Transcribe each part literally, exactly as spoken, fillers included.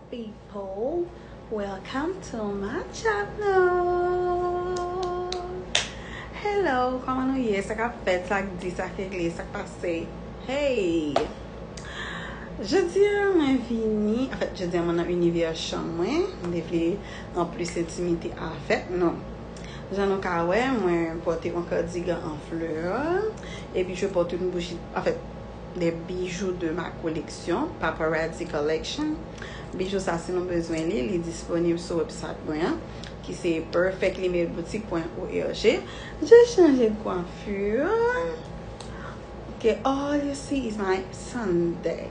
People, welcome to my channel. Hello, kòman nou ye? Sa k ap fèt? Sa k di? Sa k regle? Sa k pase? Hey! Jodi a, mwen vini, anfèt, jodi a, mwen nan inivè chanm mwen. Mwen te vle gen plis entimite avèk nou. Jan nou ka wè, mwen pote yon kardigan an flè. Epi, je porte une bougie, anfèt, des bijoux de ma collection, Paparazzi Collection. Bijou sa, si nou bezwen li, li disponib sou website mwen an, ki se perfectly made boutique point org. Je chanje kwafi. Ok, all you see is my Sunday.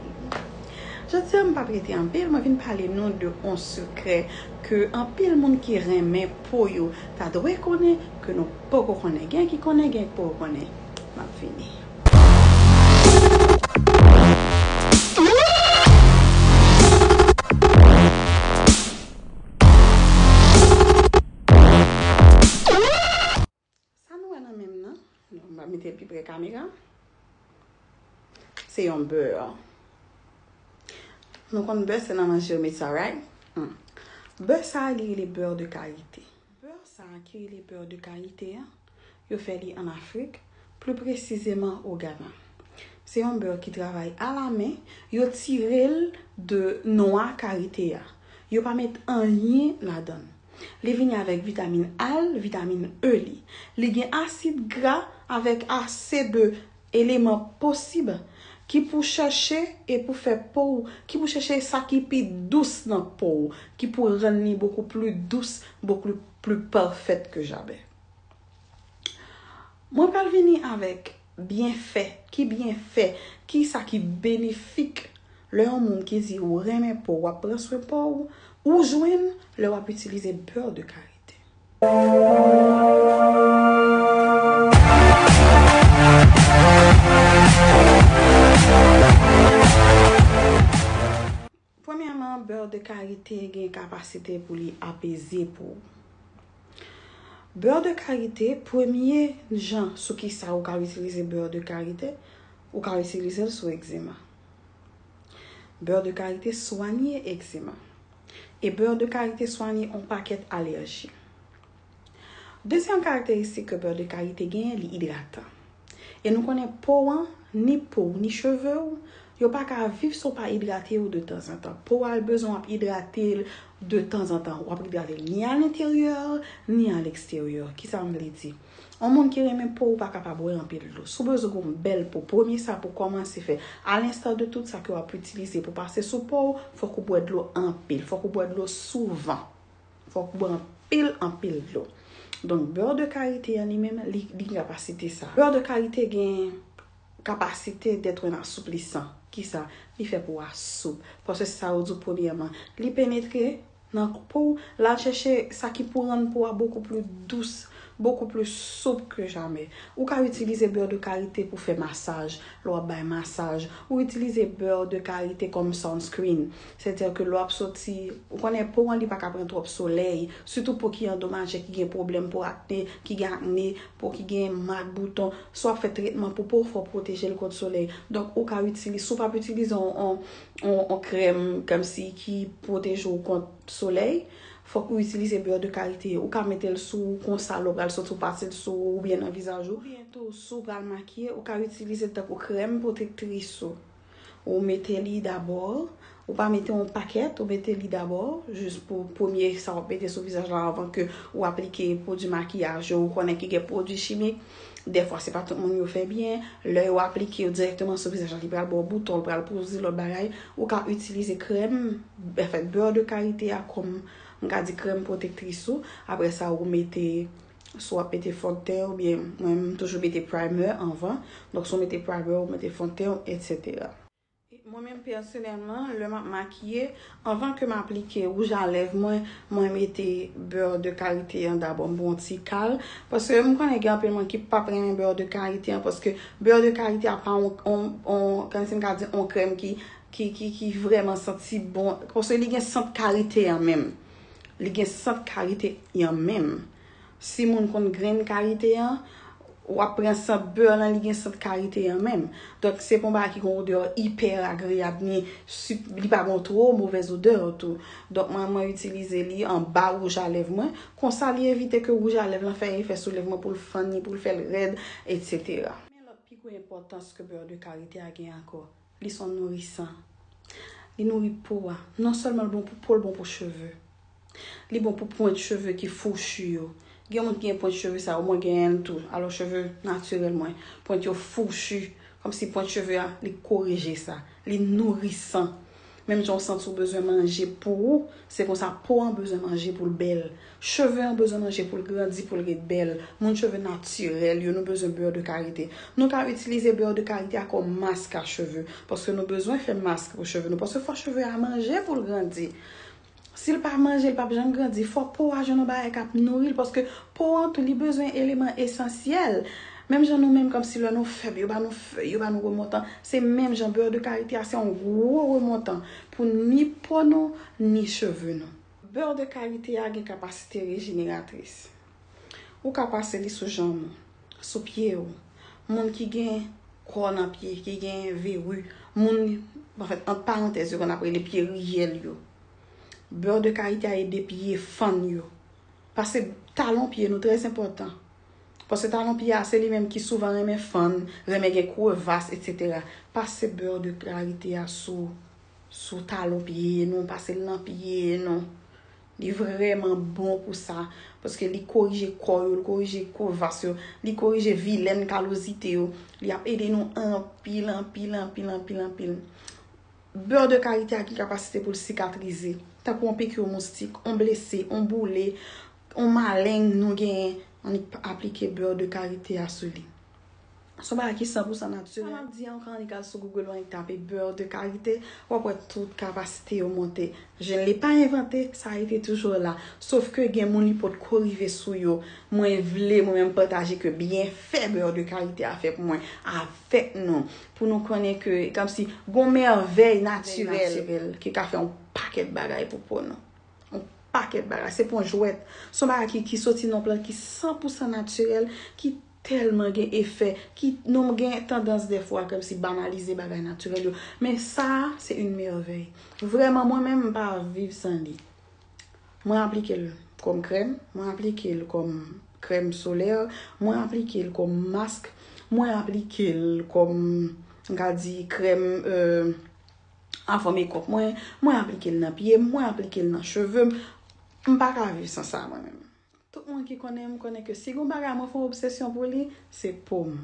Jodi a, m p ap rete anpil, mwen vin pale nou de yon sekrè ke anpil moun ki renmen po yo ta dwe konnen, ke nou poko konnen. Gen ki konnen, gen ki poko konnen. M ap vini. Sa nou wè nan men m nan, m ap mete l pi pre kamera, se yon bè. Nou konn bè se nan manje yo met sa, right? Hmm. Bè sa a, li rele beurre de karité. Bè sa a ki rele beurre de karité a, yo fè li ann Afrik, pli presizeman o Gana. Se yon bè ki travay alamen, yo tire l de nwa karité a. Yo pa met anyen ladan l. Li vini avèk vitamin A l, vitamin E li. Li gen asid gra avèk ase de eleman posib ki pou chèche e pou fè po w, ki pou chèche sa ki pi dous nan po w, ki pou rann li beaucoup plus douce, beaucoup plus parfaite que jamais. Mwen pral vini avèk byenfè, ki byenfè, ki sa ki benefik lè yon moun ki di ou renmen po w, w ap pran swen po w, ou jwenn lè w ap itilize beurre de karité. Premyèman, beurre de karité gen kapasite pou li apeze po w. Beurre de karité, premye jan sou ki sa ou ka itilize beurre de karité, ou ka itilize l sou egzema. Beurre de karité swanye egzema. E beurre de karité swanye yon pakèt alèji. Dezyèm karakteristik ke beurre de karité genyen, li idratan. E nou konnen po an, ni po w, ni cheve w, yo pa ka viv si w pa idrate yo de tanzantan. Po a bezwen w ap idrate l de tanzantan. W ap idrate l ni alenteryè, ni aleksteryè. Kisa m vle di? Yon moun ki renmen po, ou pa kapab wè anpil dlo. Si w bezwen gen yon bèl po, premye sa pou kòmanse fè, alenstan de tout sa ke w ap itilize pou pase sou po w, fòk ou bwè dlo anpil, fòk ou bwè dlo souvan. Fòk ou bwè anpil, anpil dlo. Donk, beurre de karité an li menm, li, li gen kapasite sa. Beurre de karité gen kapasite d'être un assouplissant. Kisa? Li fè po a soup. Paske se sa yo di w premyèman. Li penetre nan po w, l al chèche sa ki pou rann po a beaucoup plus douce, beaucoup plus souple que jamais. Ou ka itilize beurre de karité pou fè masaj, lè w ap bay masaj. Ou itilize beurre de karité kòm sunscreen. Sètadi ke lè w ap soti, ou konnen po an li pa ka pran twòp solèy, sitou po ki andomaje, ki gen pwoblèm po akne, ki gen akne, po ki gen mak, bouton. Si w ap fè tretman pou po, fò w pwoteje l kont solèy. Donk, ou ka itilize, si w p ap itilize yon, yon, yon, yon krèm kòmsi ki pwoteje w kont solèy, fòk ou itilize beurre de karité. Ou ka mete l sou ou konsa, lè w pral soti, ou pase l sou ou oubyen nan vizaj ou. Oubyen tou, si w pral makiye, ou ka itilize l tankou krèm pwotektris ou. Ou mete li dabò, ou pa mete yon pakèt, ou mete li dabò, jis pou premye sa w ap mete sou vizaj la anvan ke ou aplike pwodui makiyaj yo, ou konnen ki gen pwodui chimik. Dèfwa, se pa tout moun yo fè byen. Lè yo aplike yo dirèkteman sou vizaj la, li pral ba w bouton, li pral poze lòt bagay. Ou ka itilize krèm, anfèt, beurre de karité a kòm, m ka di, krèm pwotektris ou. Apre sa, ou mete, si w ap mete fon de ten oubyen, mwen, m toujou mete primer anvan. Donk, si w mete primer, ou mete fon de ten, etsetera. Mwen menm pèsonèlman, lè m ap makiye, anvan ke m aplike wouj a lèv mwen, mwen mete beurre de karité an dabò, m pran yon ti kal. Paske m konnen gen anpil moun ki p ap renmen beurre de karité an, paske beurre de karité a pa on, on, on, kòmsi m ka di, on krèm ki, ki, ki, ki vrèman santi bon. Paske li gen sant karité an menm. Li gen sant karité an menm. Si moun konn grenn karité an, w ap pran sant bè lan, li gen sant karite an menm. Donk, se pa yon bagay ki gen odè ipè agreyab, ni si, li pa gen twò movèz odè tou. Donk, mwen, mwen itilize li anba wouj a lèv mwen. Konsa, li evite ke wouj a lèv lan fè efè sou lèv mwen pou l fann li, pou l fè l rèd, etsetera. Men lòt pi gwo enpòtans ke beurre de karité a gen ankò, li se yon nourisan. Li nouri po a. Non sèlman l bon pou po, l bon pou cheve. Li bon pou pwent cheve ki fouchi yo. Gen moun ki gen pwent cheve sa yo, mwen genyen l tou. Alò, cheve natirèl mwen, pwent yo fouchi. Kòmsi pwent cheve a, li korije sa. Li nourisan. Menm jan w santi w bezwen manje pou ou, se konsa po an bezwen manje pou l bèl. Cheve an bezwen manje pou l grandi, pou l ret bèl. Moun cheve natirèl yo, nou bezwen beurre de karité. Nou ka itilize beurre de karité a kòm mask a cheve, paske nou bezwen fè mask pou cheve nou, paske fò cheve a manje pou l grandi. Si l pa manje, l p ap janm grandi. Fò po a jwenn yon bagay k ap nouri l, paske po an tou, li bezwen eleman esansyèl. Menm jan nou menm, kòmsi lè nou fèb, yo ba nou fèy, yo ba nou remontan. Se menm jan beurre de karité a, se yon gwo remontan pou ni po nou, ni cheve nou. Beurre de karité a gen kapasite rejeneratris. Ou ka pase li sou janm ou, sou pye w. Moun ki gen kò nan pye, ki gen veri, moun, anfèt, ant parantèz, yo konn ap rele pye riyèl yo. Beurre de karité a ede pye fann yo. Pase talon pye nou, trè enpòtan. Paske talon pye a, se li menm ki souvan renmen fann, renmen gen krevas, etsetera. Pase beurre de karité a sou, sou talon pye nou, pase l nan pye nou. Li vrèman bon pou sa, paske li korije kò yo, li korije krevas yo, li korije vilèn kalozite yo. Li ap ede nou anpil, anpil, anpil, anpil, anpil. Beurre de karité a gen kapasite pou l sikatrize, tankou yon piki moustik, yon blese, yon boule, yon maleng nou genyen, annik aplike beurre de karité a sou li. Se yon bagay ki san pou san natirèl. Sa m ap di an, ou ka annik al sou Google, ou annik tape beurre de karité, w ap wè tout kapasite yo monte. Je ne l'ai pas inventé, ça a été toujours là. Sof ke gen moun li potko rive sou yo. Mwen vle, mwen menm, pataje ke byenfè beurre de karité a fè pou mwen, avèk nou. Pou nou konnen ke, kòmsi, gon mèvèy natirèl ki ka fè yon pakèt bagay pou po nou. Yon pakèt bagay. Se pa yon jwèt. Se yon bagay ki, ki soti nan yon plant ki san pou san natirèl, ki tèlman gen efè, ki nou gen tandans dèfwa kòmsi banalize bagay natirèl yo. Men sa a, se yon mèvèy. Vrèman, mwen menm, m pa viv san li. Mwen aplike l kòm krèm, mwen aplike l kòm krèm solè, mwen aplike l kòm mask, mwen aplike l kòm, m ka di, krèm, euh, avan mekòp mwen, mwen aplike l nan pye m, mwen aplike l nan cheve m. M pa ka viv san sa, mwen menm. Tout moun ki konnen m konnen ke si gon bagay mwen fè yon obsesyon pou li, se po m.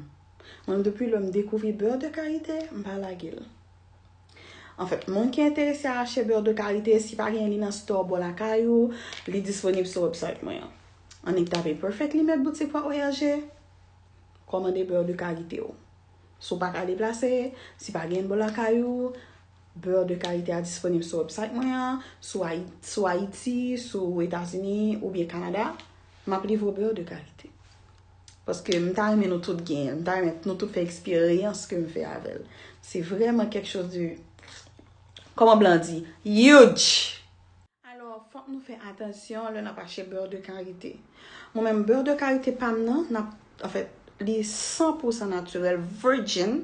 Mwen, depi lè m dekouvri beurre de karité, m pa lage l. Anfèt, moun ki enterese a achte beurre de karité, si pa gen li nan store bò lakay ou, li disponib sou website mwen an. Annik tape Perfectly Made Boutique point org, kòmande beurre de karité w. Si w pa ka deplase, si pa gen bò lakay ou, beurre de karité a disponib sou website mwen an, sou Ayi-, sou Ayiti, sou Etazini oubyen Kanada, m ap livre w beurre de karité. Paske m ta renmen nou tout genyen l, m ta renmen nou tout fè eksperyans ke m fè avè l. Se vrèman kèk choz de, kòman blan di, huge! Alò, fòk nou fè atansyon lè n ap achte beurre de karité. Mwen menm, beurre de karité pa m nan, n ap, anfèt, li san pou san natirèl, virgin.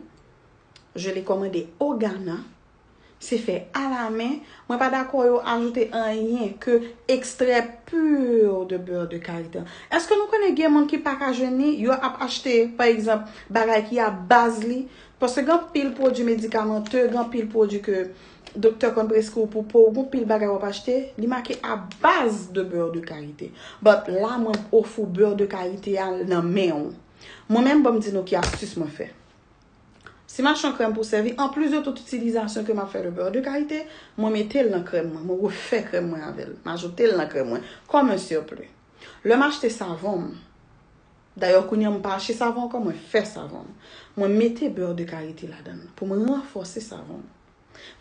Je l'ai commandé au Ghana. Se fè alamen. Mwen pa dakò yo ajoute anyen ke extrait pur de beurre de karité. Èske nou konnen gen moun ki pa ka jwenn li? Yo ap achte, pa egzanp, bagay ki a baz li. Paske gen anpil pwodui medikamente, gen anpil pwodui ke doktè konn preskri w pou po w, gen anpil bagay w ap achte, li make à base de beurre de karité. But la, mwen ofri w beurre de karité a nan men w. Mwen menm, ban m di nou ki astis mwen fè. Si m achte yon krèm pou sèvi, anplis de tout itilizasyon ke m ap fè de beurre de karité, mwen mete l nan krèm mwen, mwen refè krèm mwen avè l, m ajoute l nan krèm mwen, kòm yon siplè. Lè m achte savon m, dayè kounye a m pa achte savon ankò, mwen fè savon m. Mwen mete beurre de karité ladan l pou m ranfòse savon m.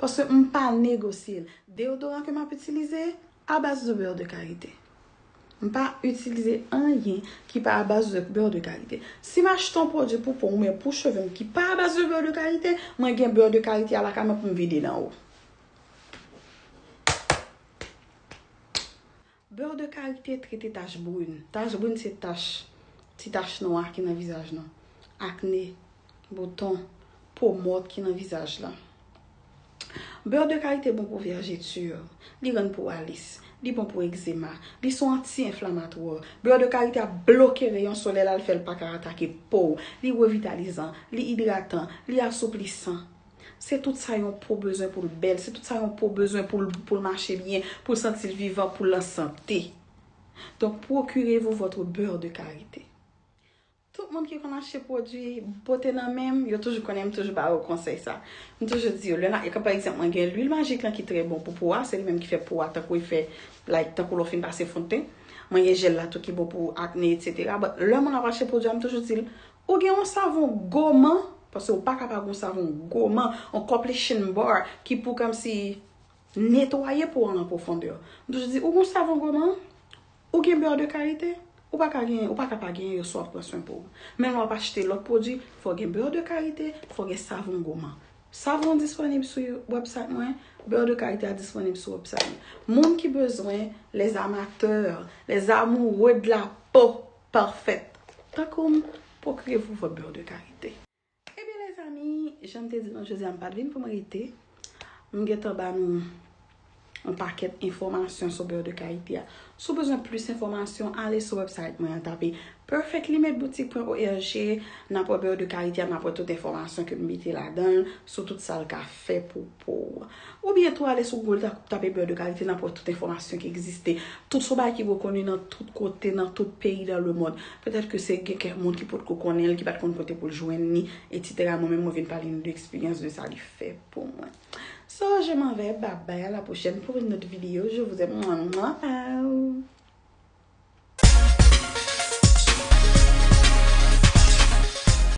Paske m pa negosye l. Deyodoran ke m ap itilize, à base de beurre de karité. M pa itilize anyen ki pa à base de beurre de karité. Si m achte yon pwodui pou po m oubyen pou cheve m ki pa à base de beurre de karité, mwen gen beurre de karité a lakay mwen pou m vide nan ou. Beurre de karité trete tach brin. Tach brin se tach Ti tach nwa ki nan vizaj nou. Akne, bouton, po mòt ki nan vizaj la. Beurre de karité bon pou vèjetè. Li rann po a lis. Li bon pou egzema. Li se yon anti-enflamatwa. Beurre de karité ap bloke reyon solèy la, l fè l pa ka atake po w. Li revitalizan, li idratan, li asouplisan. Se tout sa yon po bezwen pou l bèl, se tout sa yon po bezwen pou l, pou l mache byen, pou l santi l vivan, pou l an sante. Donc, procurez-vous votre beurre de karité. Tout moun ki konn achte pwodui bote nan men m, yo toujou konnen m toujou ba yo konsèy sa. M toujou di yo, lè n a, pa egzanp, mwen gen lwil majik lan ki trè bon pou po a, se li menm ki fè po a tankou e fè, like, tankou lè w fin pase fondten. Mwen gen jèl la tou ki bon pou akne, etsetera. But lè moun ap achte pwodui a, m toujou di l, ou gen yon savon goman, paske ou pa ka pa gen yon savon goman, yon completion bar ki pou kòmsi netwaye po an an pwofondè. M toujou di, ou gen yon savon goman, ou gen beurre de karité, ou pa ka gen, ou pa ka pa gen yo si w ap pran swen po w. Menm lè w ap achte lòt pwodui, fò w gen beurre de karité, fò w gen savon goman. Savon disponib sou website mwen, beurre de karité a disponib sou website mwen. Moun ki bezwen, les amateurs, les amoureux de la peau parfaite, tankou m, procurez-vous votre beurre de karité. Ebyen, lèzanmi, jan m te di nou jodi a, m pa t vin pou m rete. M gentan ba nou yon pakèt enfòmasyon sou beurre de karité a. Si w bezwen plis enfòmasyon, ale sou website mwen an, tape perfectlimiteboutique point org, n ap wè beurre de karité a, n ap wè tout enfòmasyon ke m mete ladan l, sou tout sa l ka fè pou po w. Oubyen tou ale sou Google, ta-, tape beurre de karité, n ap wè tout enfòmasyon ki egziste. Tout se yon bagay ki rekoni nan tout kote, nan tout peyi dans le monde. Petèt ke se gen kèk moun ki potko konnen l, ki pa t konn kote pou l jwenn li, etsetera. Mwen menm, mwen vin pale nou de eksperyans de sa li fè pou mwen. So, je m'en vais, bye bye, à la prochaine pour une autre vidéo. Je vous aime. Mouah, mouah.